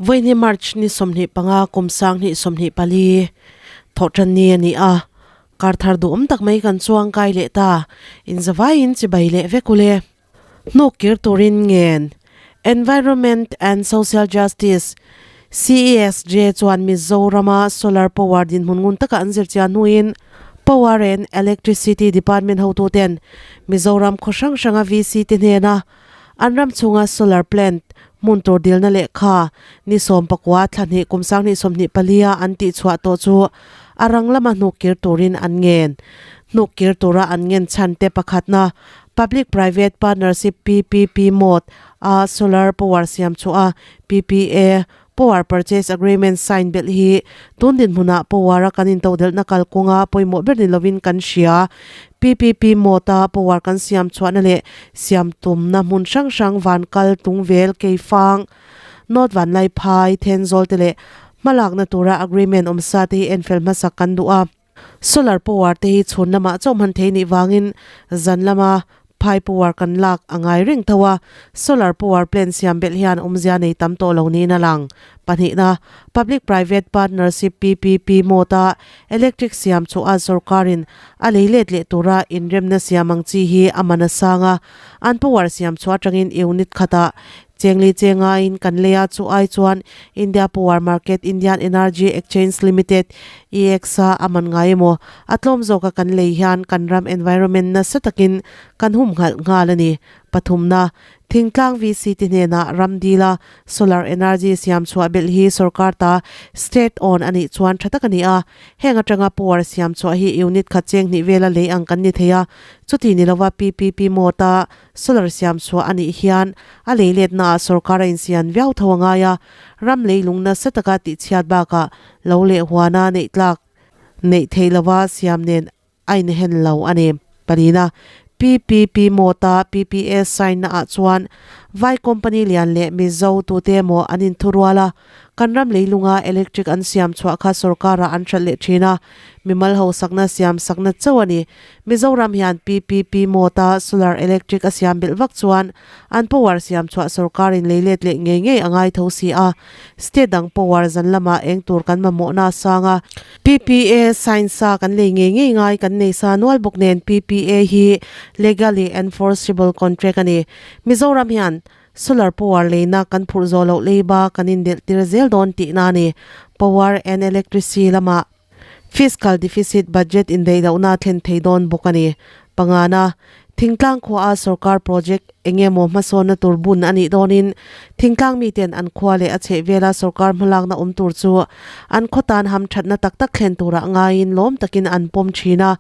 Vawiini March ni 25 kum 2024 thawhtanni a ni a, kar thar duhawm tak mai kan chuang kai leh ta, inzavaiin chibai leh vek ule. Hnuk kir turin ngen Environment and Social Justice, CESJ, chuan Mizorama solar power dinhmun ngun taka an zir chiah hnuin Power and Electricity Department hotuten Mizoram khaw hrang hranga VC te hnena an ram chhunga solar plant hmun tur dilna lehkha ni 19 thla hnih kum 2024 a an tihchhuah tawh chu a rang lama hnuk kir turin an ngen. Hnuk kir tura an ngen chhan te pakhatna Public Private Partnership, PPP, mode a solar power siam chhuah a PPA, Power Purchase Agreement, sign belh hi tun dinhmunah power a kan intodelhna kalkawnga pawimawh ber ni lovin kan hria. PPP mode a power kan siam chhuahna leh siam tumna hmun hrang hrang Vankal, Tungvel, Keifang, North Vanlaiphai, Thenzawl te leh hmalakna tura agreement awmsa te hi enfel hmasak kan duh a. Solar power te hi chhun lamah chauh hman thei nih vangin zan lama phai power kan lak a ngai reng tho a, solar power plant siam belh hian awmzia nei tam tawh lo niin a lang. Pahnihna, Public Private Partnership, PPP, mode a electric siam chhuah a sorkarin a lei let leh tura inremna siam ang chi hi a man a sang a, an power siam chhuah atangin unit khatah Chengli chengain kan lei a, chu ai chuan India Power Market Indian Energy Exchange Limited, EX, a a man ngai emaw? A tlawm zawka kan lei hian kan ram environment nasa takin kan hum nghalh nghal a ni. Pathumna, Thingtlang VC te hnenah ram dila solar energy siam chhuah belh hi sorkar ta state owned a nih chuan tha tak a ni a. Heng atanga power siam chhuah hi unit khat cheng hnih vela lei ang kan ni thei a, chuti ni lova PPP mode a Solar siam chhuah a nih hian a lei letnaah sorkar a insian viau tho a ngai a, ram leilung nasa taka tihchhiat bakah lo leh huana neih tlak neih theih lova siam nen a inhen lo a ni. Palina, PPP mode-a PPA sign naah chuan Vai company lian leh Mizo tute emaw an inthurual a, Kan ram leilunga electric an siam chhuah kha sorkarah an hralh leh thin a, mimal ho sakna siam sakna chauh a ni. Mizoram hian PPP mode-a solar electric a siam belh vak chuan an power siam chhuah sorkarin lei let leh ngei ngei a ngai tho si a. State dang power zan lamah eng tur kan mamawhna a sang a. PPA sign sa kan lei ngei ngei ngai kan nei sa nual bawk nen PPA hi legally enforceable contract a ni. Mizoram hian Solar power leina kan phurh zawh loh leiba kan indelh tir zel dawn tihna a ni. Power and electricity lamah fiscal deficit budget indaih lohna a thlen thei dawn bawk a ni. Pangana, thingtlang khuaa sorkar project eng emaw hmasawnna tur bun a nih dawnin thingtlang miten an khua leh a chhehvela sorkar hmalakna awm tur chu an khaw tan hamthatna tak tak thlen turah ngaiin lawm takin an pawm thin a.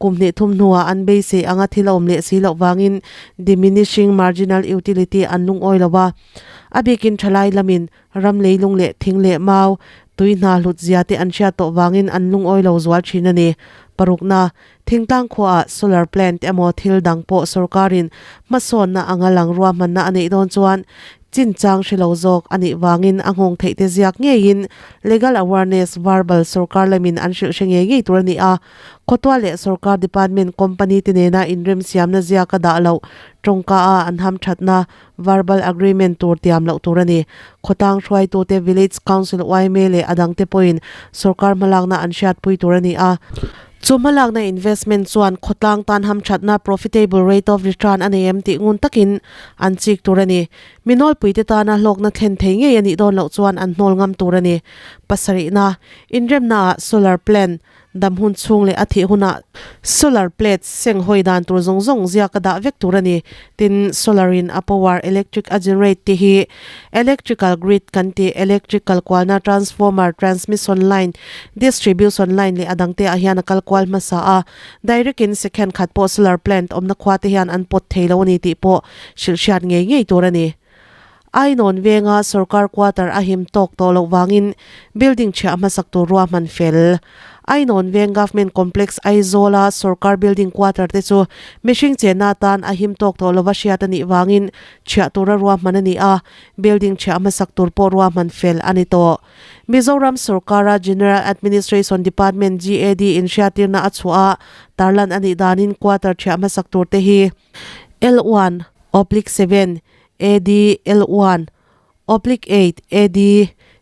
Kum hnih thum hnuah an beisei anga thil a awm leh si loh vangin diminishing marginal utility an lungawi lo a. A bikin thalai lamin ram leilung leh thing leh mau, tui hna hlut zia te an hriat tawh vangin an lungawi lo zual thin a ni. Parukna, thingtlang khuaah solar plant emaw thil dang pawh sorkarin hmasawnna anga lang ruahmanna a neih dawn chuan Chinchang hre lo zawk a nih vangin a nghawng theih te ziak ngeiin Legal Awareness Verbal sorkar lamin an hrilh hre ngei ngei tur a ni a. Khawtual leh sorkar department company te nena inremsiamna ziak a dah loh tawngka a an hamthatna verbal agreement tur tiam loh tur a ni. Khawtlang hruaitute Village Council yma leh a dangte pawhin sorkar hmalakna an hriatpui tur a ni a. Chu hmalakna investment chuan khawtlang tan hamthatna profitable rate of return a nei em tih ngun takin an chik tur a ni. Mi nawlpuite tana hlawkna thlen thei ngei a nih dawn loh chuan an hnawl ngam tur a ni. Pasarihna, inremnaah solar plant dam hun chhung leh a thih hunah solar plate seng hawi dan tur zawng zawng ziak a dah vek tur a ni. Tin, solar in a power electric a generate te hi electrical grid kan tih electric kal kualna transformer, transmission line, distribution line leh a dang te ah hian a kal kual hmasa a. Direct in second khat pawh solar plant awmna khua te hian an pawt thei lo a ni tih pawh hrilh hriat ngei ngei tur a ni. Ainawn venga sorkar quarter a him tawk tawh loh vangin building chhiah hmasak tur ruahman fel. Ainawn veng Government Complex Aizawla sorkar building quarter te chu mihring chenna atan a him tawk tawh lova hriat a nih vangin chhiah tura ruahman a ni a, building chhiah hmasak tur pawh ruahman fel a ni tawh. Mizoram sorkara General Administration Department, GAD, inhriattirna a chhuah a, tarlan a nih danin quarter chhiah hmasak tur te hi. L1 oblique 7 AD L1 oblique 8 AD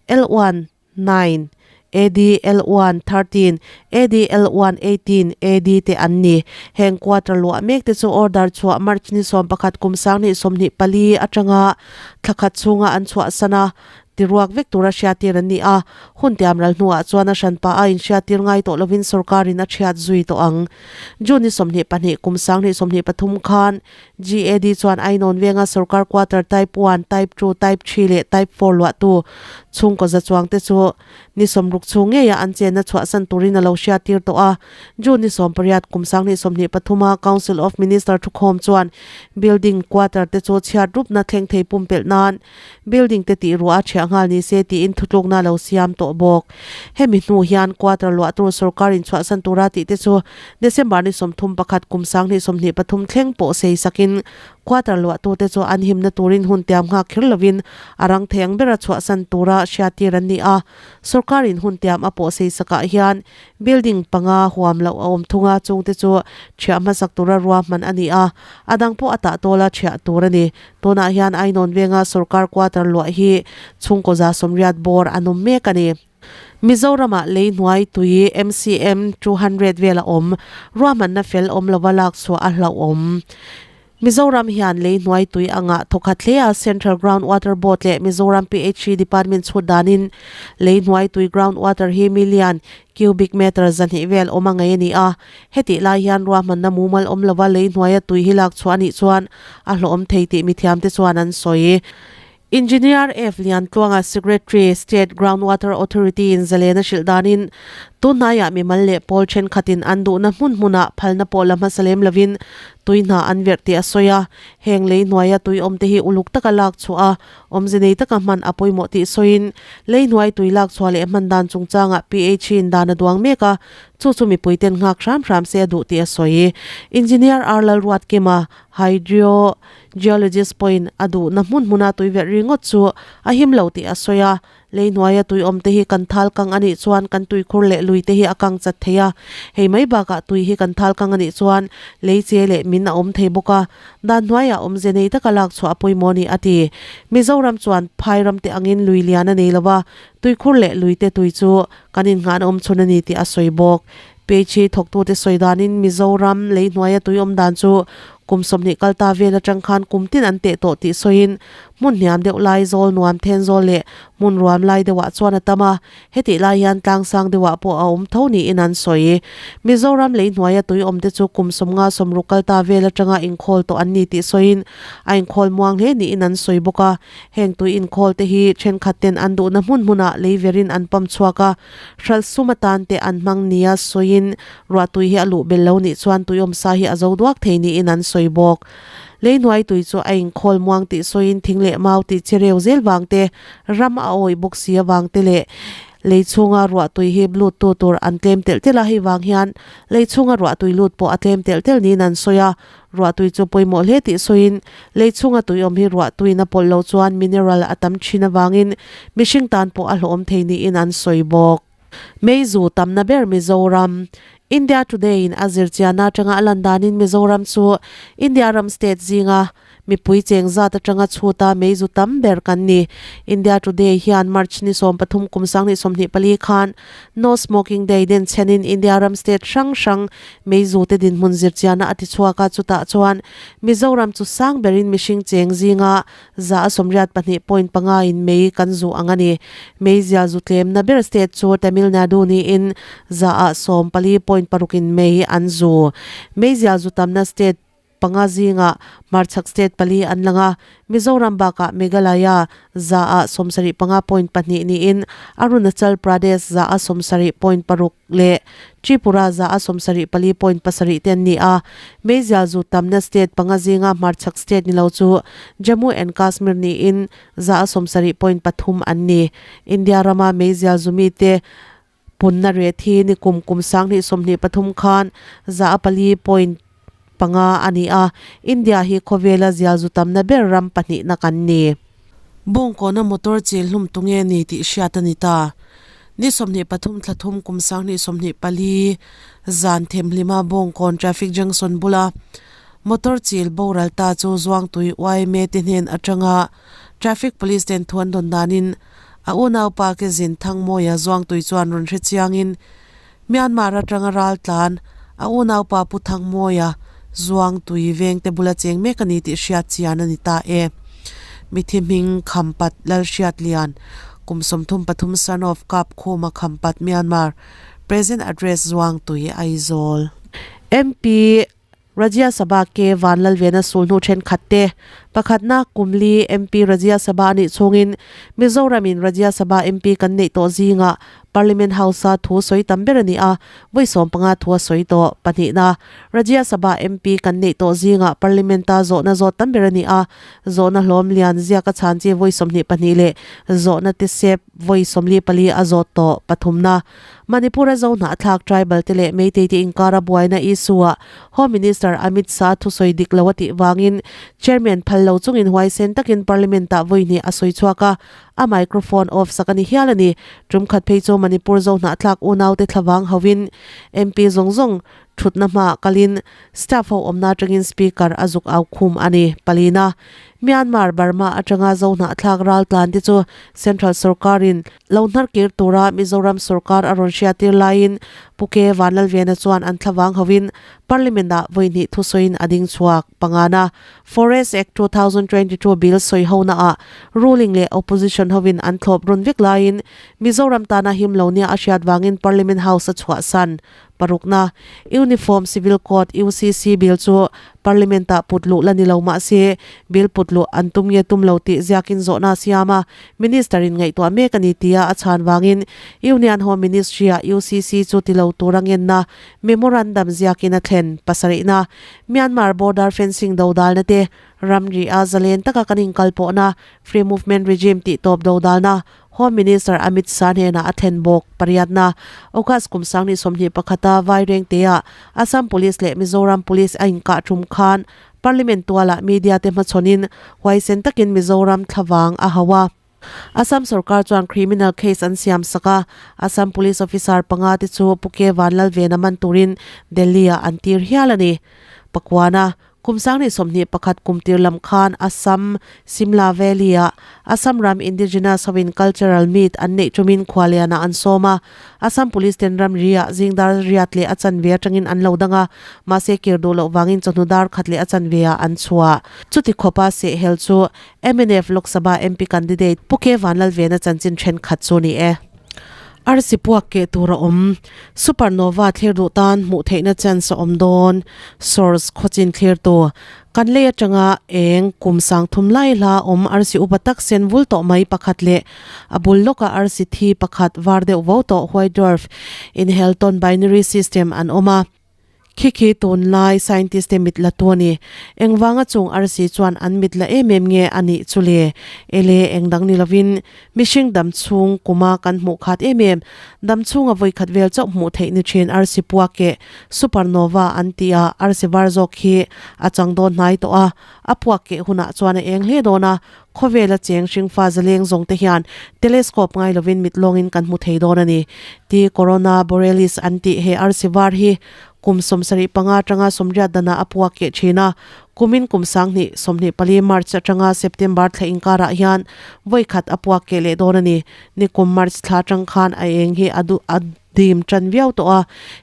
L1 9 AD L1 13 AD L1 18 AD te an ni. Heng quarter luah mek te chu order chhuah March ni 11 kum 2024 atanga thla khat chhunga an chhuahsan a, tiruak vek tura hriattir an ni a. Hun tiam ral hnuah chuan a hranpa a inhriattir ngai tawh lovin sorkarin a thiat zui tawh ang. June ni 22 kum 2023 khan GAD chuan Ainawn venga sorkar quarter Type 1, Type 2, Type 3 leh Type 4 luahtu chhungkaw za chuangte chu ni sawmruk chhung ngeia an chenna chhuahsan turin a lo hriattir tawh a. June ni 18 kum 2023 a Council of Minister thukhawm chuan building quarter te chu chhiat rupna thleng thei pumpelh nan building te tih ruah a thiah nghal ni se tiin thutlukna a lo siam tawh bawk. Hemi hnu hian quarter luah tur sorkar in chhuahsan tura tih te chu December ni 31 kum 2023 thleng pawh sei sakin quarter luahtute chu an himna turin hun tiam nghak kher lovin a rang thei ang bera chhuahsan tura hriattir an ni a. Sorkarin hun tiam a pawh sei sakah hian building panga huam loh a awm thung a, chungte chu thiah hmasak tura ruahman a ni a, a dang pawh a tah tawla thiah tur a ni. Tunah hian Ainawn venga sorkar quarter luah hi chhungkaw 180 bawr an awm mek a ni. Mizoramah lei hnuai tui MCM 200 vel a awm, ruahmanna fel awm lova lak chhuah a hlauhawm. Mizoram hian lei hnuai tui anga thawkhat hle a, Central Ground Water Board leh Mizoram PHE Department chhut danin lei hnuai tui ground water hi million cubic meter 200 vel awm a ngei a ni a. Hetih lai hian ruahmanna mumal awm lova lei hnuaia tui hi lak chhuah a nih chuan a hlawhawm thei tih mithiamte chuan an sawi. Engineer F Liantluanga Secretary, State Ground Water Authority in zalen a hrilh danin tunhnaiah mimal leh pawl thenkhatin an duhna hmun hmunah phalna pawh la hmasa lem lovin tui hna an verh tih a sawi a. Heng lei hnuaia tui awmte hi uluk taka lak chhuah a, awmze nei taka hman a pawimawh tih sawiin lei hnuai tui lak chhuah leh hman dan chungchangah PHE in dan a duang mek a, chu chu mipuiten nghak hram hram se a duh tih a sawi. Engineer R Lalruatkima, Hydro Geologist pawhin a duhna hmun hmuna tui verh ringawt chu a him lo tih a sawi a, lei hnuaia tui awm te hi kan thal kang a nih chuan kan tuikhur leh lui te hi a kang chat thei a, hei mai bakah tui hi kan thal kang a nih chuan lei che leh min a awm thei bawk a, dan hnuaiah awmze nei taka lak chhuah a pawimawh a ni a ti. Mizoram chuan phai ram te angin lui lian a nei lo va, tuikhur leh lui te tui chu kan innghahna awm chhun a ni tih a sawi bawk. Page hi thawktute sawi danin Mizoram lei hnuaia tui awm dan chu kum 20 kal ta vel atang khan kum tin an teh tawh tih sawiin hmun hniam deuh lai zawl nuam then zawl leh hmun ruam lai deuhah chuan a tam a, hetih lai hian tlang sang deuhah pawh a awm tho niin an sawi. Mizoram lei hnuaia tui awm te chu kum 50 60 kal ta vel atanga inkhawl tawh an ni tih sawiin a inkhawl muang hle niin an sawi bawk a, heng tui inkhawl te hi thenkhat ten an duhna hmun hmunah lei verin an pump chhuak a, Hralh sum atan te an hmang nia sawiin ruahtui hi a luh bel lo nih chuan tuiawmsa hi a zo duak thei niin an sawi bawk. Lei hnuai tui chu a inkhawl muang tih sawiin thing leh mau tih chi reu zel vang te, ram a awih bawk si avang te leh lei chhunga ruahtui hi lut tu tur an tlem telh telh a, hei vang hian lei chhunga ruahtui lut pawh a tlem telh telh niin an sawi a. Ruahtui chu pawimawh hle tih sawiin lei chhunga tui awm hi ruahtuiin a pawlh loh chuan mineral a tam thin avangin mihring tan pawh a hlawhawm thei niin an sawi bawk. Meizu tamna ber Mizoram, India Today in a zirchianna atanga a lan danin Mizoram chu India ram state zinga mipui cheng zat atanga chhuta meizu tam ber kan ni. India Today hian March ni 13 kum 2024 khan No Smoking Day den chhenin India ram state hrang hrang Meizute dinhmun zirchiahna a ti chhuak a, chutah chuan Mizoram chu sang berin mihring cheng zinga 182.5 in mei kan zu ang a ni. Meizia zu tlemna ber state chu Tamil Nadu niin 14.6 in mei an zu. Meizia zu tamna state panga zingah hmarchhak state pali an lang a, Mizoram bakah Meghalaya 75.2 niin Arunachal Pradesh 76.6 leh Tripura 74.7 te an ni a. Meizial zu tamna state panga zinga hmarchhak state ni lo chu Jammu and Kashmir niin 70.3 an ni. India rama meizial zu mite Punna ret hi ni kum kum 2023 khan 4.5 a ni a, India hi khawvela zial zu tamna ber ram pahnihna kan ni. Bawngkawna motor chil hlum tu nge ni tih hriat a ni ta. Ni 23 thla thum kum 2024 zan themhlima Bawngkawn traffic junction bula. Motor chil boral ta chu Zuangtui yma te hnen atanga Traffic Police ten thu an dawn danin a unaupa ke zin Thangmawia Zuangtui chuan rawn hre chiangin Myanmar atanga ral tlan a unaupa Pu Thangmawia Zuangtui vengte bula cheng mek a ni tih hriat chian a ni ta e. Mithi hming Khampat Lalhriatlian, kum 33 son of Kapkhuma Khampat Myanmar, present address Zuangtui Aizawl. MP Rajya Sabha ke Vanlalvena sulhnu thenkhat te pakhatna Kumli MP Rajya Sabha a nih chhungin Mizoramin Rajya Sabha MP kan neih tawh zingah Parliament House-a thu sawi tam ber a ni a, vawi 15 thu a sawi tawh. Pahnihna Rajya Sabha MP kan neih tawh zingah Parliament-a zawhna zawt tam ber a ni a, zawhna hlawm lian ziaka chhan chi vawi 22 leh zawhna tisep vawi 44 a zawt tawh. Pathumna Manipur-a Zohnahthlak tribal te leh Meitei te inkara buaina issue-ah Home Minister Amit Shah thusawi dik lo a tih vangin Chairman phal lo chungin huaisen takin Parliament-ah vawi hnih a sawi chhuak a, a microphone off sak a ni hial a ni. Tum khat phei chu Manipur Zohnahthlak unaute thlavang hovin MP zawng zawng thutna hmaah kalin Staff ho awmna atangin Speaker a zuk au khum a ni. Palina, Myanmar, Burma atanga Zohnahthlak raltlan te chu Central sorkarin Lo hnar kir tura Mizoram sorkar a rawn hriattir laiin Pu K Vanlalvena chuan an thlavang hovin Parliament-ah vawi hnih thusawiin a ding chhuak. Pangana, Forest Act 2022 bill sawi honaah ruling leh opposition hovin an thlawp run vek laiin Mizoram tana him lo nia a hriat vangin Parliament House a chhuahsan. Parukna, Uniform Civil Code, UCC, bill chu Parliament-ah put luh la ni lo mah se, bill put luh an tum nge tum lo tih ziakin zawhna a siam a, Minister-in ngaihtuah mek a ni tia a chhan vangin Union Home Ministry-ah UCC chu ti lo tura ngenna memorandum ziakin a thlen. Pasarihna, Myanmar border fencing dodalna te, ramri a zalen taka kan inkalpawhna Free Movement Regime tih tawp dodalna Home Minister Amit Shah hnenah a thlen bawk. Pariatna, August kum 2021 a Vairengte-ah Assam Police leh Mizoram Police a inkah tum khan Parliament tualah media te hmachhawnin huaisen takin Mizoram thlavang a hauh a. Assam sorkar chuan criminal case an siam sak a, Assam Police officer panga te chu Pu K Vanlalvena man turin Delhi-ah an tir hial a ni. Pakuana, Kum 2021 kum tir lam khan Assam, Simla Valley-ah Assam ram Indigenous hoin cultural meet an neih tumin khualianah an sawm a. Assam Police ten ramri-ah zingdar riat leh a chanve atangin an lo dang a, mahse kir duh loh vangin chawhnu dar khat leh a chanve-ah an chhuah. Chuti khawpa sehhel chu mnf Lok Sabha MP candidate Pu K Vanlalvena chanchin thenkhat chu ni e. Arsi puak keh tur a awm. Supernova thlir duh tan hmuh theihna chance a awm dawn. Source, Khawchin thlirtu. Kan lei atanga eng kum 3000 lai hla awm arsi upa tak sen vul tawh mai pakhat leh a bul lawkah arsi thi pakhat var deuh vo tawh white dwarf inheltawn binary system an awm a. Khi khi tunlai scientist te mit la tu a ni. Engvanga chung arsi chuan an mit la em em nge a nih chu le? Ele, engdang ni lovin mihring dam chhung kuma kan hmuh khat em em, dam chhunga vawi khat vel chauh hmuh theih ni thin arsi puak eh supernova an tih a, arsi var zawk khi a chang dawn hnai tawh a, a puak keh hunah chuan a eng hle dawn a, Khawvela cheng hringfa zaleng zawng te hian telescope ngai lovin mit lawngin kan hmu thei dawn a ni. Ti Corona Borealis an tih he arsi var hi kum 75 atanga 80 danah a puak keh thin a, kumin kum 2024 March atanga September thla inkarah hian vawi khat a puak keh leh dawn a ni. Nikum March thla atang khan a eng hi a duh a. Dim tan viau tawh a,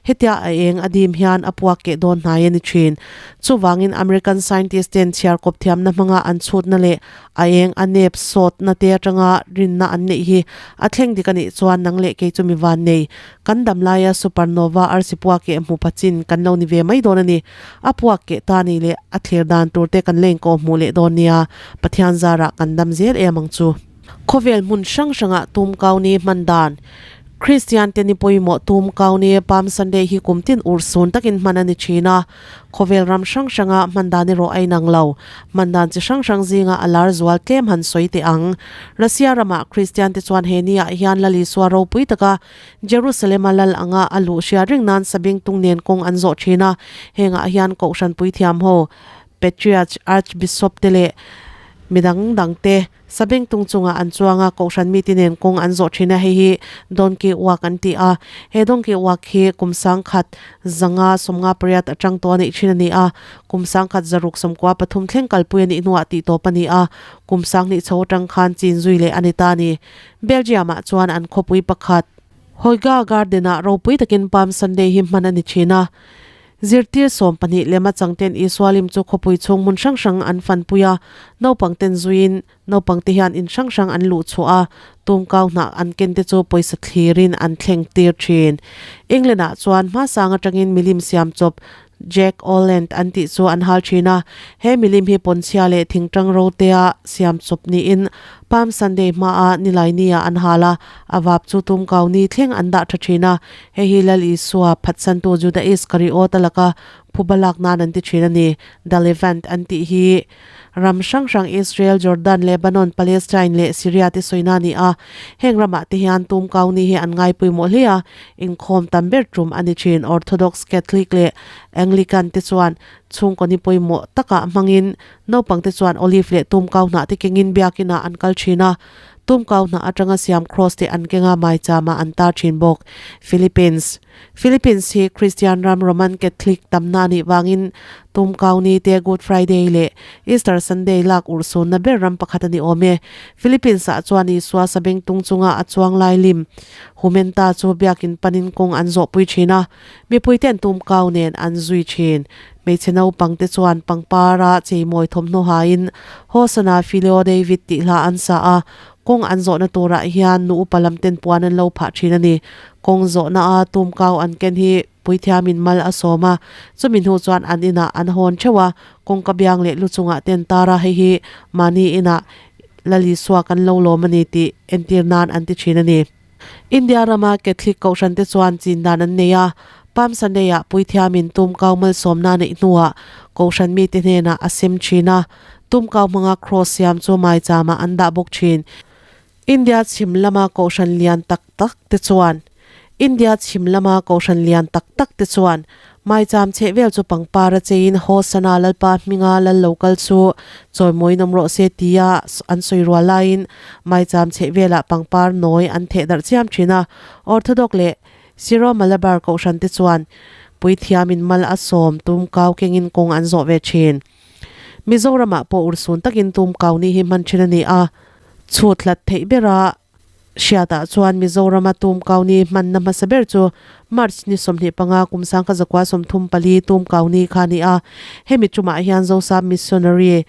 hetia a eng a dim hian a puak keh dawn hnai a ni thin. Chuvangin American scientist ten chhiar kawp thiamna hmanga an chhutna leh a eng a nep sawtna te atanga rinna an neih hi a thleng dik a nih chuan nang leh kei chu mi van nei kan dam laia supernova arsi puak keh hmu pha chin kan lo ni ve mai dawn a ni. A puak keh ta ni leh a thlir dan tur te kan leng kawh hmuh leh dawn nia, Pathian zarah kan dam zel em ang chu. Khawvel hmun hrang hrangah tum kau ni hman dan. Kristian te ni pawimawh tum kau ni Palm Sunday hi kum tin ur sun takin hman a ni thin a. Khawvel ram hrang hranga hman dan erawh a inang lo. Hman dan chi hrang hrang zinga a lar zual tlem han sawi teh ang. Russia ramah Kristian te chuan he ni ah hian Lal Isua ropui taka Jerusalem a lal anga a luh hriat reng nan sabeng tung nen kawng an zawh thin a. Hengah hian Kohhran puithiam ho, Patriarch, Archbishop te leh midang dang te. Sabengtung chungah an chuang a, Kohhran mite nen kawng an zawh thin a, hei hi Donkey Walk an ti a. He Donkey Walk hi kum sangkhat zanga 58 atang tawh a neih thin a ni a, kum 1613 thleng kalpui a nih hnuah tih tawp a ni a, kum 2000 chho atang khan chin zui leh a ni ta a ni. Belgium-ah chuan an khawpui pakhat, Hoyga Garden-ah ropui takin Palm Sunday hi hman a ni thin a. Zirtir 12 lema changten Isua lim chu khawpui chhung hmun hrang hrang an fanpui a, naupangten zuiin naupangte hian in hrang hrang an luh chhuah a, tumkau hnah an kente chu pawisa thlirin an thleng tir thin. England-ah chuan hmasang atangin milim siam chawp Jack O'Lantern an tih chu an hal thin a, he milim hi pawnchhia leh thingtang rotea siam chawp niin Palm Sunday hmaa Nilaini-ah an hal a, a vap chu tumkau ni thleng an dah tha thin a, Hei hi Lal Isua phatsantu Juda Iskariot-a laka phuba lak nan an ti thin a ni. The Levant an tih hi ram hrang hrang Israel, Jordan, Lebanon, Palestine leh Syria te sawina a ni a. Heng ramah te hian tumkau ni hi an ngaipawimawh hle a, inkhawm tam ber tum a ni thin. Orthodox, Catholic leh Anglican te chuan chhungkaw ni pawimawh takah hmangin naupang te chuan olive leh tumkau hnah te kengin biakinah an kal thin a. Tumkau hnah atanga siam cross te an keng a, maichama an tar thin bawk. Philippines Philippines hi Kristian ram Roman Catholic tamna a nih vangin Tumkau ni te Good Friday leh Easter Sunday lak urhsunna ber ram pakhat a ni awm e. Philippines ah chuan Isua sabengtung chunga a chuang lai lim Humenta chu biakin panin kawng an zawhpui thin a, mipuiten tumkau nen an zui thin. Hmeichhe naupang te chuan pangpara cheimawi thawmhnaw hain Hosanna Filio David tih hla an sa a, kawng an zawhna turah hian nu upa lam ten puan an lo phah thin a ni. Kawng zawhna a tumkau an ken hi puithiamin mal a sawm a, chumi hnu chuan an inah an hawn theuh a, kawngka biang leh lu chungah ten tar a, hei hi mahni inah Lal Isua kan lo lawm a ni tih entir nan an ti thin a ni. India rama Catholic kohhrante chuan chin dan an nei a, Palm Sunday-ah puithiamin tumkau malsawmna neih hnuah kohhran mite hnenah a sem thin a, tumkau hmanga cross siam chu maichamah an dah bawk thin. India chhim lama kohhran lian tak tak te chuan India chhim lama kohhran lian tak tak te chuan Maicham chheh vel chu pangpar a cheiin Hosana Lalpa hminga lal lo kal chu chawimawiin awm rawh se tia an sawi rual laiin maicham chheh velah pangpar nawi an theh darh chiam thin a. Orthodox leh Syro Malabar kohhran te chuan puithiamin mal a sawm tum kau kengin kawng an zawh ve thin. Mizoramah pawh urhsun takin tum kau ni hi hman thin a ni a, chhut hlat theih bera Hriatah chuan Mizorama Tumkau ni hmanna hmasa ber chu March ni 25 kum 1934 Tumkau ni kha a ni a. Hemi tumah hian Zosap Missionary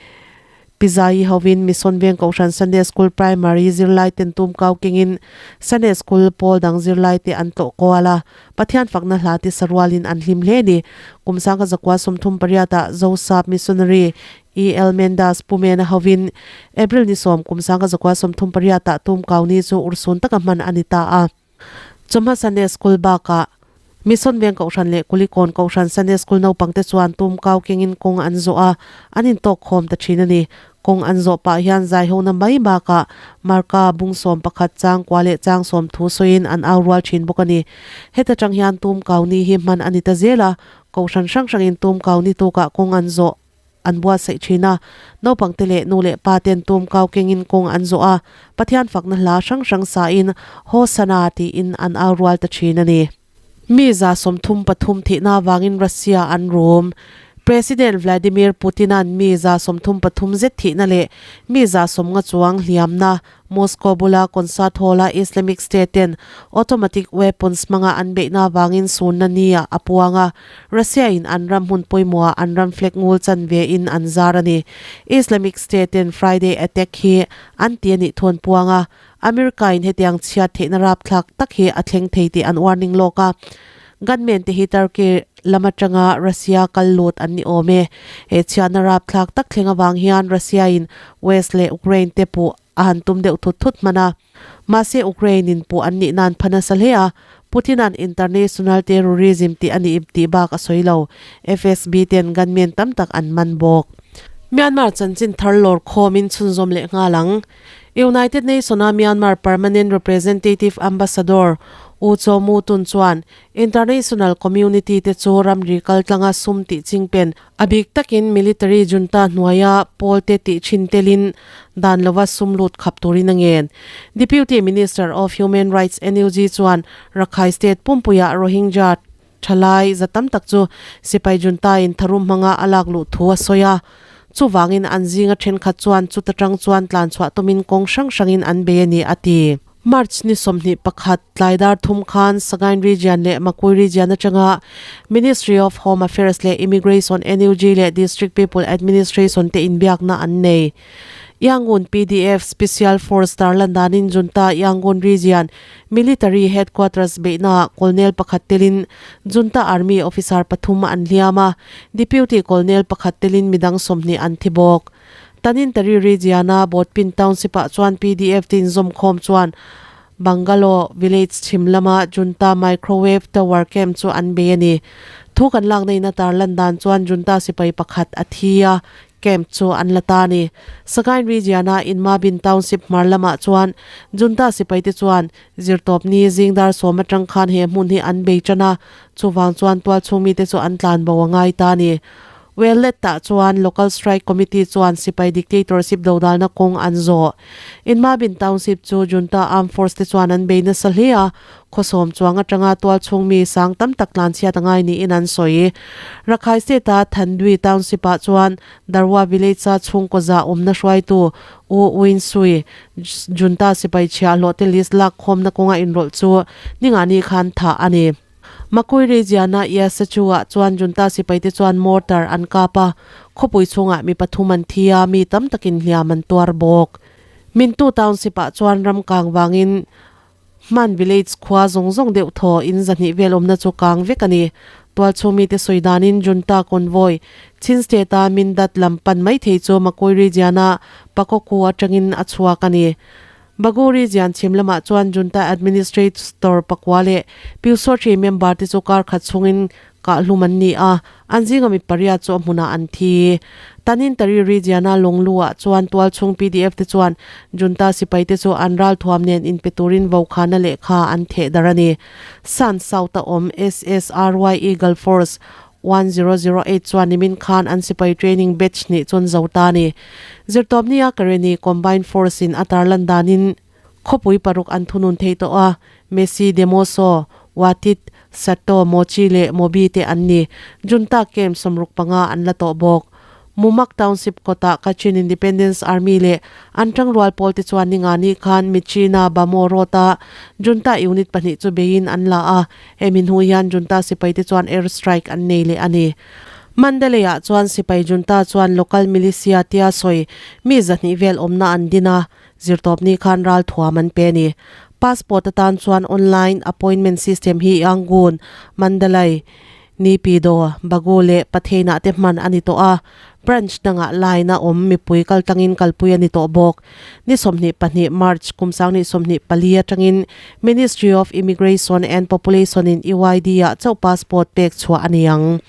Pizai hovin Mission Veng Kohhran Sunday School Primary zirlaiten Tumkau kengin Sunday School pawl dang zirlaite an tlawh kual a. Pathian fakna hla ti sarualin an hlim hle a ni. Kum 1938 ah Zosap Missionary EL Mendas Pumena hovin April ni 10 kum 1938 ah Tumkau ni chu urhsun taka hman a ni ta a. Chawhma Sunday School bakah Mission Veng Kohhran leh Kulikawn Kohhran Sunday School naupangte chuan Tumkau kengin kawng an zawh a, an intawk khawm ta thin a ni. Kawng an zawh pah hian zaihona mai bakah Marka bung 11 chang kua leh chang 10 thu sawiin an au rual thin bawk a ni. Heta tang hian Tumkau ni hi hman a ni ta zel a, Kohhran hrang hrangin Tumkau ni tukah kawng an zawh. an buatsaih thin a, naupangte leh nu leh pa ten tum kau kengin kawng an zawh a, Pathian fakna hla hrang hrang sain Hosana tiin an au rual ta thin a ni. Mi 33 thihna avangin Russia an rum. President Vladimir Putin-a'n mi 33 zet thihna leh mi 90 chuang hliamna Moscow bula concert hall-a Islamic State ten automatic weapons hmanga an beihna avangin sunna ni-ah a puang a, Russia-in an ram hmun pawimawhah an ram flag ngul chanve in an zar a ni. Islamic State ten Friday attack hi an ti a nih thu an puang a, America-in hetiang chhiat theihna rapthlak tak hi a thleng thei tih an warning lawk a. Gunmen te hi Turkey lam atanga Russia kal lut an ni awm e. He chhiatna rapthlak tak thleng avang hian Russia-in West leh Ukraine te puh a han tum deuh thut thut hman a. Mahse Ukraine-in puh an nih nan pha nasa hle a, Putin-a'n international terrorism tih a nih tih bak a sawi lo. FSB ten gunmen tam tak an man bawk. Myanmar chanchin thar lawr khawmin chhunzawm leh nghal ang. United Nation-a Myanmar Permanent Representative Ambassador. U Chaw Mu Tun chuan international community te chu ramri kaltlanga sum tih chingpen a bik takin military junta hnuaia pawl te tih thin telin dan lova sum lut khap turin a ngen. Deputy Minister of Human Rights NUG chuan Rakhine State pumpuiah Rohingya thalai za tam tak chu sipai junta in tharum hmanga a lak luh thu a sawi a. Chuvangin an zinga thenkhat chuan chuta tang chuan tlanchhuah tumin kawng hrang hrangin an bei a ni a ti. March ni 21 tlaidar thum khan Sagaing Region leh Makui Region atanga Ministry of Home Affairs leh Immigration NUG leh District People Administration te inbiakna an nei. Yangon pdf Special Force tarlan danin Junta Yangon Region Military Headquarters beihnaah Colonel pakhat telin Junta Army officer pathum an hliam a, Deputy Colonel pakhat telin midang 20 an thi bawk. Tanintary Region-a Bawtpin Township-ah chuan pdf te inzawmkhawm chuan Bungalow Village chhim lama Junta Microwave Tower Camp chu an bei a ni. Thu kan lakna in a tarlan dan chuan Junta sipai pakhat a thi a, camp chu an la ta a ni. Sagaing Region-a Inmabin Township hmar lamah chuan Junta sipai te chuan zirtawpni zingdar sawm atang khan he hmun hi an bei tan a, chuvang chuan tualchhung mite chu an tlanbo a ngai ta a ni. Wellet-ah chuan Local Strike Committee chuan sipai dictatorship dodalna kawng an zawh. Inmabin Township chu Junta Armed Force te chuan an bei nasa hle a, khawsawm chuang atanga tualchhung mi sang tam tak tlanchhiat a ngai niin an sawi. Rakhai State-a Thandui Township-ah chuan Darwa Village-a chhungkaw zah awmna hruaitu U Win Sui, Junta sipai chhiahhlawhte list lak khawmna kawnga inrawlh chu ningani khan thah a ni. Makui Region-a Yasachu-ah chuan Junta sipaite chuan mortar an kap a, khawpui chhungah mi pathum an thi a, mi tam takin hliam an tuar bawk. Mintu Township-ah chuan ram kang vangin Hman Village khua zawng zawng deuh thaw in zahnih vel awmna chu kang vek a ni. Tualchhung mite sawi danin Junta convoy Chin State-a Mindat lam pan mai thei chu Makui Region-a Pakokku atangin a chhuak a ni. Baguri zian chhim lamah chuan Junta Administrator pakua leh Pyusawhri member te chu kar khat chhungin kahhlum an ni a, an zinga mi pariat chu a hmunah an thi. Tanintari region-a Lawnglu-ah chuan tualchhung pdf te chuan Junta sipai te chu an ralthuam nen inpe turin vokhana lehkha an theh dar a ni. San South-a awm SSRY Eagle Force 1008 chuan nimin khan an sipai training batch hnih chun zo ta a ni. Zirtawpnia Karenni Combined Force in a tarlan danin khawpui paruk an thunun thei tawh a, Messi, Demoso, Watit, Sato, Mochi leh Mobi te an ni. Junta camp 65 an la tawh bawk. Mumak Township kawtah Kachin Independence Army leh an tangrual pawl te chuan ninga ni khan Myitkyina Bhamo Road-a Junta unit pahnih chu beiin an la a, hemi hnu hian Junta sipai te chuan air strike an nei leh a ni. Mandalay-ah chuan sipai Junta chuan local militia tia sawi mi zahnih vel awmna an din a, zirtawpni khan ralthuam an pe a ni. Passport atan chuan online appointment system hi Yangon, Mandalay, Nipidawh, Bago leh Patheina te hman a ni tawh a, branch dangah line a awm mipui kaltlangin kalpui a ni tawh bawk. Ni 22 March kum 2024 atangin Ministry of Immigration and Population in UID ah chauh passport pek chhuah a ni ang.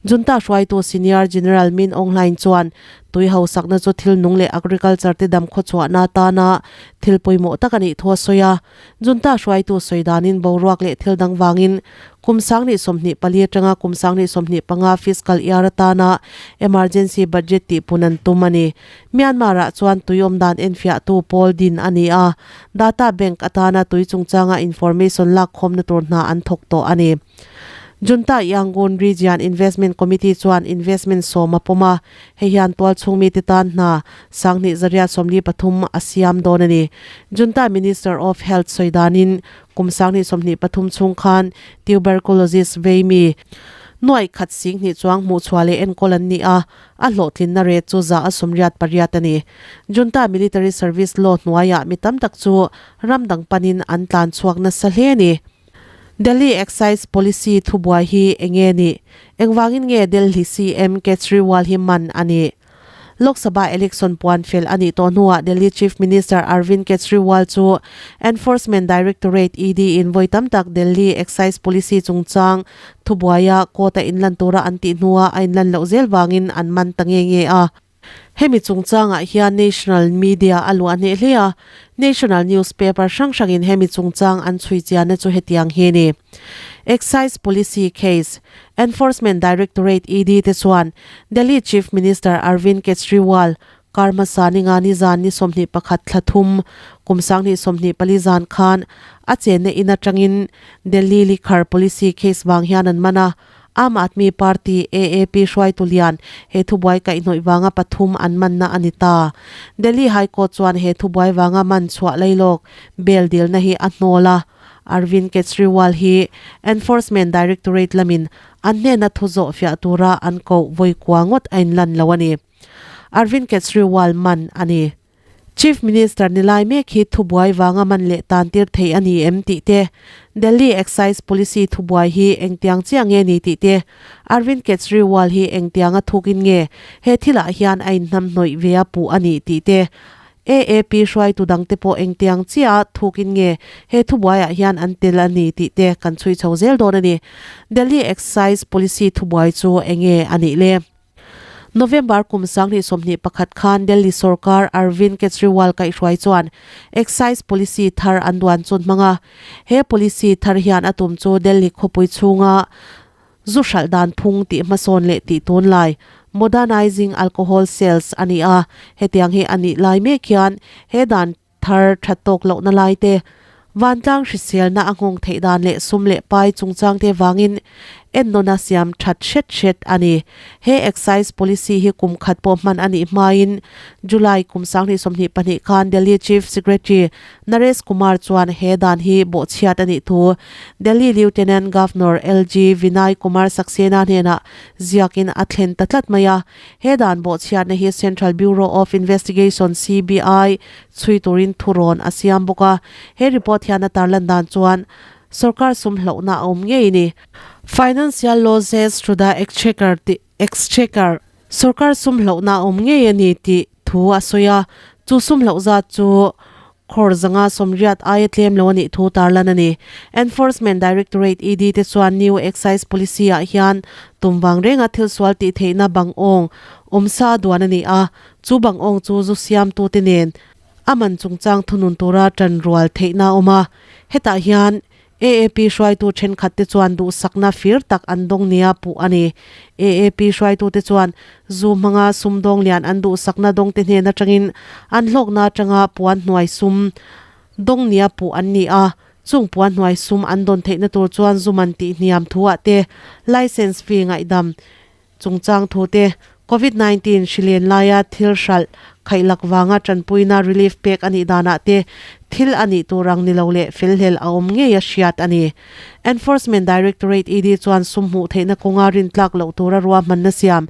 Junta hruaitu Senior General Min Aung Hlaing chuan Tui hausakna chu thil nung leh agriculture te dam khawchhuahna atana thil pawimawh tak a nih thu a sawi a. Junta hruaitu sawi danin boruak leh thil dang vangin kum 2024 atanga kum 2025 fiscal year atana emergency budget tihpun an tum a ni. Myanmar-ah chuan tui awm dan enfiahtu pawl din a ni a, data bank atana tui chungchanga information lakkhawmna tur hna an thawk tawh a ni. Junta Yangon Region Investment Committee chuan investment sawm a pawm a, hei hian tualchhung mite tan hna 2143 a siam dawn a ni. Junta Minister of Health sawi danin kum 2023 chhung khan tuberculosis vei mi nuaih khat 10,000 chuang hmuhchhuah leh enkawl an ni a, a hlawhtlinna rate chu 188 a ni. Junta Military Service Law hnuaiah mi tam tak chu ram dang panin an tlan chhuak nasa hle a ni. Delhi Excise Policy thubuai hi eng nge nih? Engvangin nge Delhi CM Kejriwal hi man a nih? Lok Sabha election puan fel a nih tawh hnuah Delhi Chief Minister Arvind Kejriwal chu Enforcement Directorate, ED, in vawi tam tak Delhi Excise Policy chungchang thubuaia court-a inlan tura an tih hnuah a inlan loh zel vangin an man ta nge nge a. Hemi chungchangah hian national media a luah hneh hle a. National newspaper hrang hrangin hemi chungchang an chhui chianna chu hetiang hi a ni. Excise Policy Case, Enforcement Directorate, ED, te chuan Delhi Chief Minister Arvind Kejriwal kar hmasa ni nga ni zan ni 21 thla thum kum 2024 zan khan a chenna in atangin Delhi Liquor Policy Case vang hian an man a. Aam Aadmi Party, AAP, hruaitu lian he thubuai kaihhnawih vanga pathum an manna a ni ta. Delhi High Court chuan he thubuai vanga man chhuah lailawk bail dilna hi a hnawl a. Arvind Kejriwal hi Enforcement Directorate lamin an hnena thu zawh fiah tura an koh vawi kua ngawt a inlan lo a ni. Arvind Kejriwal man a ni. Chief Minister ni lai mek hi thubuai vanga man leh tan tir thei a ni em tih te, Delhi Excise Policy thubuai hi engtiang chiah nge ni tih te, Arvind Kejriwal hi engtianga thukin nge he thilah hian a inhnamhnawih ve a puh a nih tih te, AAP hruaitu dangte pawh engtiang chiah thukin nge he thubuaiah hian an tel a ni tih te kan chhui chho zel dawn a ni. Delhi Excise Policy thubuai chu enge a nih le? November kum 2021 khan Delhi sorkar Arvind Kejriwal kaihhruai chuan Excise Policy thar an duan chun hmang a. He policy thar hian a tum chu Delhi khawpui chhunga zu hralh dan phung tih hmasawn leh tih tunlai, modernizing alcohol sales, a ni a. Hetiang hi a nih lai mek hian he dan Thar that tawk lohna lai te, vantlang hriselna a nghawng theih dan leh sum leh pai chungchang te vangin ennawna siam that hret hret a ni. He Excise Policy hi kum khat pawh hman a nih hmain July kum 2022 khan Delhi Chief Secretary Naresh Kumar chuan he dan hi bawhchhiat a nih thu Delhi Lieutenant Governor LG Vinay Kumar Saxena hnenah ziakin a thlen ta tlat mai a. He dan bawhchhiatna hi Central Bureau of Investigation, CBI, chhui turin thurawn a siam bawk a. He report hian a tarlan dan chuan sorkar sum hlauhna a awm ngei ni. Financial losses to the exchequer tih exchequer sorkar sum hlauhna a awm ngei a ni tih thu a sawi a. Chu sum hlauh zat chu Crore 180 aia tlem lo a nih thu tarlan a ni. Enforcement Directorate, ED, te chuan New Excise Policy ah hian tum vang renga thil sual tih theihna bang awng awmsa a duan a ni a, chu bang awng chu zu siamtute nen a man chungchang thunun tura tanrual theihna a awm a. Hetah hian AAP hruaitu thenkhatte chuan duhsakna fir tak an dawng nia puh a ni. AAP hruaitute chuan zu hmanga sumdawng lian an duhsakna dawngte hnen atangin an hlawkna atanga puan hnuai sum dawng nia puh an ni a, chung puan hnuai sum an dawn theihna tur chuan zu man tihhniam thuah te, licence fee ngaihdam Chungchang thute, Covid 19 hri len laia thil hralh khaihlak vanga tanpuina relief pek a nih danah te thil a nih tur ang ni lo leh felhlel a awm ngei a hriat a ni. Enforcement Directorate, ED, chuan sum hmuh theihna kawnga rintlak loh tura ruahmanna siam,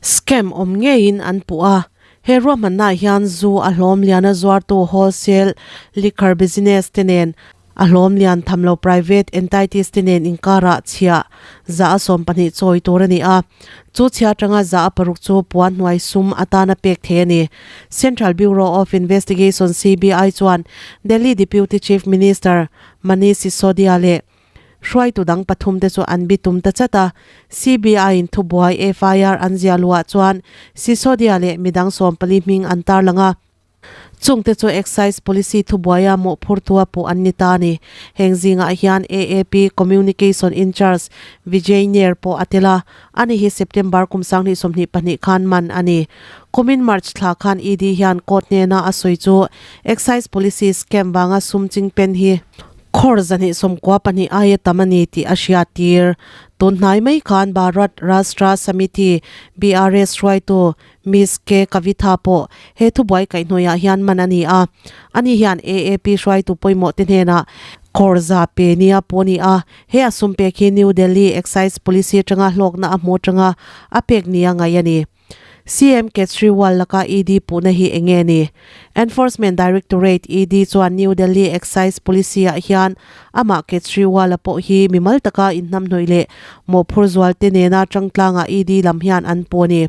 scam, awm ngeiin an puh a. He ruahmannaah hian zu a hlawm liana zuartu wholesale liquor business te nen A hlawm lian tham lo private entities te nen inkarah chhiah 14% chawi tur a ni a, chu chhia atanga 6% chu puan hnuai sum atana pek thei a ni. Central Bureau of Investigation, CBI, chuan Delhi Deputy Chief Minister Manish Sisodia leh hruaitu dang pathum te chu an bitum ta chat a. CBI in thubuai FIR an ziah luah chuan Sisodia leh midang 14 hming an tarlang a. Chungte chu Excise Policy thubuaia mawhphurtua pawh an ni ta a ni. Heng zingah hian AAP Communication in-charge Vijay Nair pawh a tel a, ani hi September kum 2022 khan man a ni. Kumin March thla khan ED hian court hnena a sawi chu Excise Policy scam vanga sum chingpen hi crore 292 aia tam a ni tih a hriattir. Tun hnai mai khan Bharat Rashtra Samiti, BRS, hruaitu Miss K Kavitha pawh he thubuai kaihhnawiah hian man a ni a, ani hian AAP hruaitu pawimawh te hnenah crore 100 pe nia pawh a ni a, he a sum pek hi New Delhi Excise Policy atanga hlawkna a hmu atanga a pek nia ngaih a ni. CM Kejriwal laka ED puhna hi eng nge ni? Enforcement Directorate, ED, chuan New Delhi Excise Policy ah hian amah Kejriwal-a pawh hi mimal taka inhnamhnawih leh mawhphur zualte nena tangtlangah ED lam hian an puh a ni.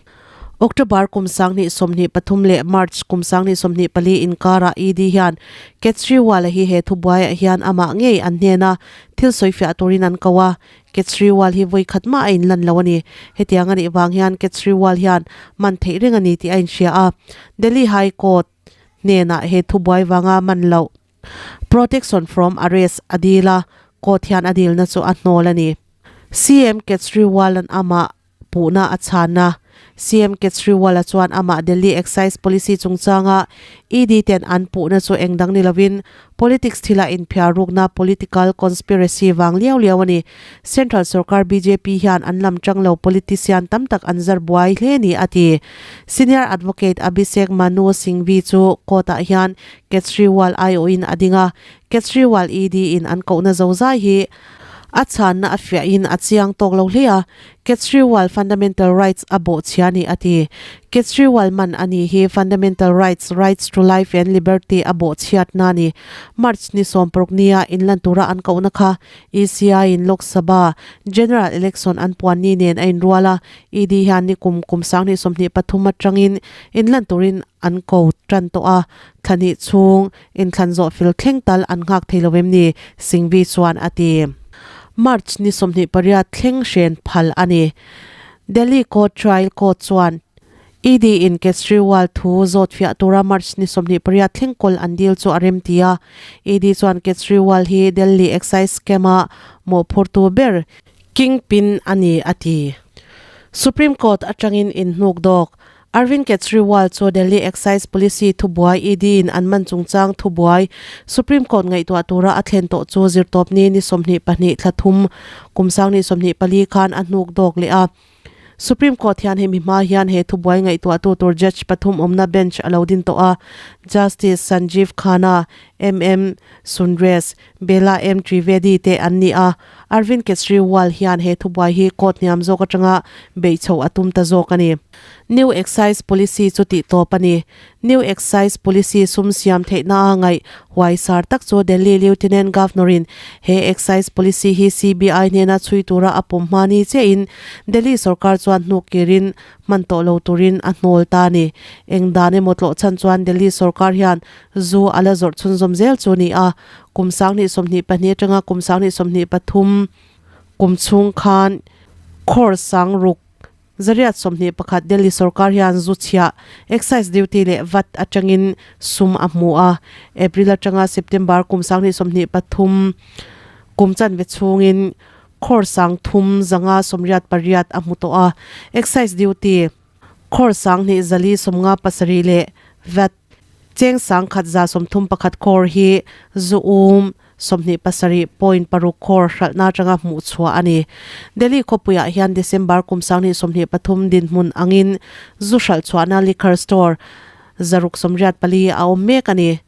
October kum 2023 leh March kum 2024 inkarah ED hian Kejriwal-a hi he thubuaiah hian amah ngei an hnena thil sawifiah turin an ko a, Kejriwal hi vawi khat mah a inlan lo a ni. Hetiang a nih vang hian Kejriwal hian man theih reng a ni tih a inhria a, Delhi High Court. hnenah he thubuai vanga man loh, protection from arrest, a dil a, court hian a dilna chu a hnawl a ni. CM Kejriwal-a'n amah puhna a chhan a, CM Kejriwal-a chuan amah Delhi Excise Policy chungchanga ED ten an puhna chu eng dang ni lovin politics thila inphiar rukna political conspiracy vang liau liau a ni. Central sorkar bjp hian an lam tang lo politician tam tak an zar buai hle ni a ti. Senior Advocate Abhishek Manu Singhvi chu court-ah hian Kejriwal aiawhin a ding a, Kejriwal ED in an kohna zozai hi a chhanna a fiahin a chiang tawk lo hle a, Kejriwal fundamental rights a bawhchhia ni a ti. Kejriwal man a ni hi fundamental rights, rights to life and liberty a bawhchhiatna a ni. March ni sawmparuk nia inlan tura an kohna kha ECI in Lok Sabha General Election an puan ni nen a inrual a, ED hian ni kum kum 2023 atangin inlan turin an ko tan tawh a, thla hnih chhung inthlan zawh fil thleng tal an nghak thei lo em ni, Singhvi chuan a ti. March ni 28 thleng hren phal a ni. Delhi Court Trial Court chuan ED in Kejriwal thu zawt fiah tura March ni 28 thleng kawl an dil chu a rem ti a. ED chuan Kejriwal hi Delhi Excise Scam-a mawhphurtu ber kingpin a ni a ti. Supreme Court atangin inhnuk dawk Arvind Kejriwal chu Delhi Excise Policy thubuai ED in an man chungchang thubuai Supreme Court ngaihtuah tura a thlen tawh chu zirtawpni ni 22 thla thum kum 2024 khan a hnuk dawk leh a. Supreme Court hian hemi hma hian he thubuai ngaihtuahtu tur judge pathum awmna bench a lo din tawh a, Justice Sanjeev Khanna, MM Sundresh, Bela M Trivedi te an ni a, Arvind Kejriwal hian he thubuai hi court hniam zawk atanga beih chhoh a tum ta zawk a ni. New Excise Policy chu tih tawp a ni. New Excise Policy sum siam theihna a ngaih huaisar tak chu Delhi Lieutenant Governor-in he Excise Policy hi CBI hnena chhui tura a pawm hma ni chiahin Delhi sorkar chuan hnuk kirin hman tawh lo turin a hnawl ta a ni. Eng dan emaw tlawh chhan chuan Delhi sorkar hian zu a la zawrh chhunzawm zel chu a ni a, kum 2022 atanga kum 2023 kum chhung khan crore sangruk Zariat 21 Delhi sorkar hian zu chhiah, excise duty leh vat atangin sum a hmu a. April atanga September kum 2023 kum chanve chhungin crore 3588 a hmu tawh a. Excise duty crore 2457 leh vat cheng 1131 crore hi zu um 27.6 crore hralhna atanga hmuh chhuah a ni. Delhi khawpuiah hian December kum 2023 dinhmun angin zu hralh chhuahna liquor store 684 a awm mek a ni.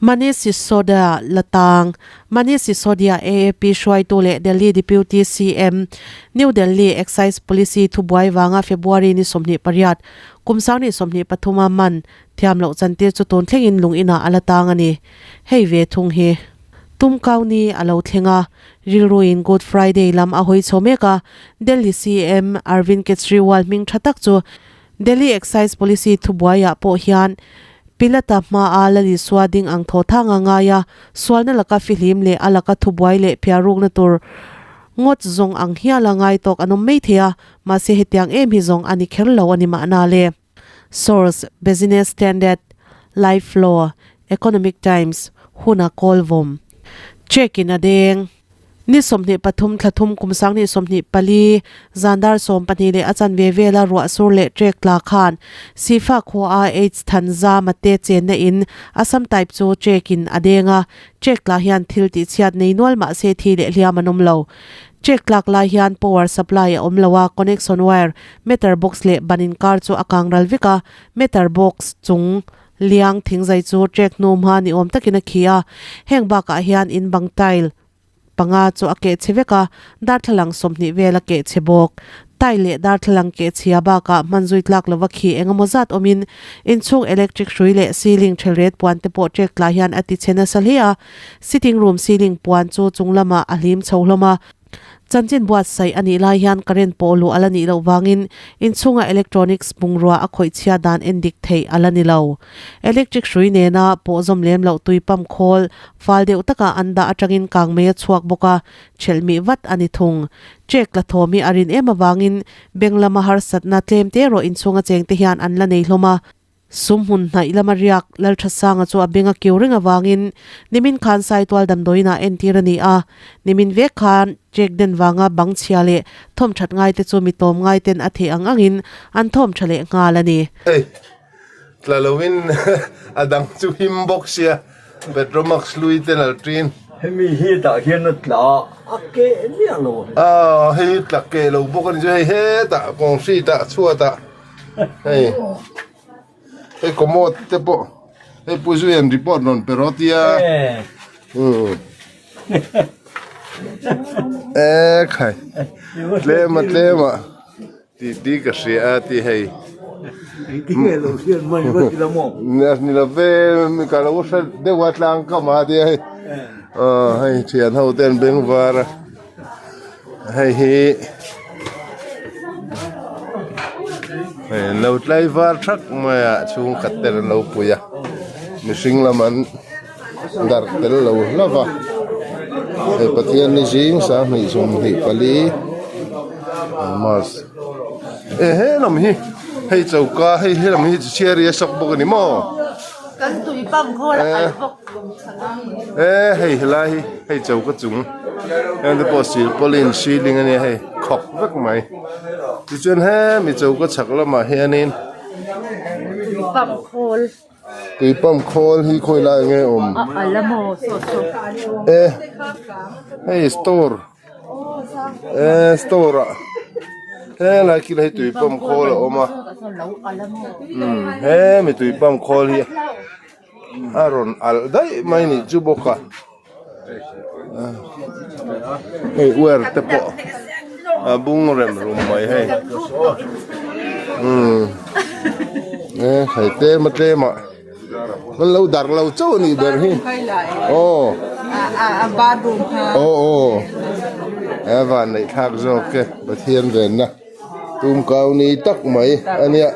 Manish Sisodia la tang. Manish Sisodia AAP hruaitu leh Delhi Deputy CM, New Delhi Excise Policy thubuai vanga February ni 28, kum 2023 a man Thiam loh chantir chu tun thlengin lung inah a la tang a ni. Hei ve thung hi. Tum kau ni a lo thleng a, rilruin Good Friday lam a hawi chho mek a, Delhi CM Arvind Kejriwal hming tha tak chu Delhi Excise Policy thubuaiah pawh hian Pilata hmaa la Lisua ding ang thaw thang a ngai a, sualna laka fihlim leh a laka thubuai leh phiarukna tur ngawt zawng ang hial a ngai tawk an awm mai thei a, mahse hetiang em hi zawng a ni kher lo a ni mahna le. Source, Business Standard, Life Law, Economic Times, Huna Kawlvawm. Check in a deng. Ni 23 thla thum kum 2024 zan dar 12 leh a chanve vela ruah sur leh trek tla khan Sifa khua a H Thanza mate chenna in Assam type chu check in a deng a, trek tla hian thil tihchhiat nei nual mahse thi leh hliam an awm lo. Check tlak lai hian power supply a awm lo a, connection wire, meter box leh ban inkar chu a kang ral vek a, meter box chung liang thingzai chu trek hnu hma ni awm takin a khi a, heng bakah hian in bang tile panga chu a keh chhe vek a, darthlalang 20 vel a keh chhe bawk. Tile leh darthlalang keh chhia bakah hman zui tlak lova khi eng emaw zat awmin inchhung electric hrui leh ceiling thelret puan te pawh trek tla hian a ti chhe nasa hle a, Sitting room ceiling puan chu chung lamah a hlim chho hlawm a, chanchin buatsaih a nih lai hian current pawh luh a la nih loh vangin inchhunga electronics bungrua a khawih chhia dan en dik theih a la ni lo. Electric hrui nena pawh zawm lem loh tui pump khawl fal deuh taka an dah atangin kang mei a chhuak bawk a, ṭhelh mih vat a ni thung. Check la thawm hi a rin em avangin beng lama harsatna tlem te erawh inchhunga chengte hian an la nei hlawm a. Sumhmun hnaih lama riak Lalthasanga chu a beng a kiu reng avangin nimin khan Saitual damdawiinah entir a ni a. Nimin vek khan check den vanga bang chhia leh thawm that ngaite chu mi tawm ngaiten a theih ang angin an thawm tha leh nghal a ni. Hei, tla loin a dang chu him bawk sia, Petromax hlui te nal ṭin. Hemi hi tah hian a tla a keh miah lo. Aw, hei hi tla keh lo bawk a ni chu, hei hetah concrete ah chhuatah. Hei hei commode te pawh hei pu zuian report rawn pe rawh tia umm e khai tlem a tlem a tih tih ka hria a ti hei ni lo ve ka lo hre deuh a tlang kam a tia hei aw hei thian ho ten beng var a. Hei hi hei an lo tlai var thak mai a chhungkhat ten an lo pui a mihring lam an darh tel lo hlauh va hei Pathian ni zing sanghnih 24 March e he lam hi hei choka hei he lam hi chhiar hi a sawk bawk a ni maw. E hei helai hi hei choka chung heng te pawh silpaulin ceiling a nia hei khawk vek mai tichuan hemi choka chhak lamah hianin tui pump khawl hi khawi lai nge awm e hei store e store ah helai khi hei tui pump khawl a awm a umm hemi tui pump khawl hi. A rawn alh daih mai nih chu bawk a hei uar te pawh a bung rem rum mai hei umm e hei tlem a tlem ah kan lo dar lo chauh a nih ber hi aw aw aw a van neih thlak zawk e Pathian venna tum kau ni tak mai a nia.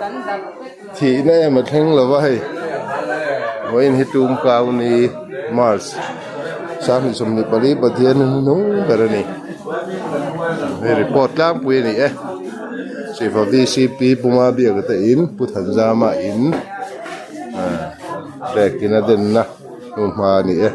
Thihna em a thleng lo va hei vawiin hi tum kau ni March 2024 Pathian hnung ber a ni hei report tlangpui a ni e Sifa VCP Puma biak te in Pu Thanzama in ah trekina denna hnuhma a ni e.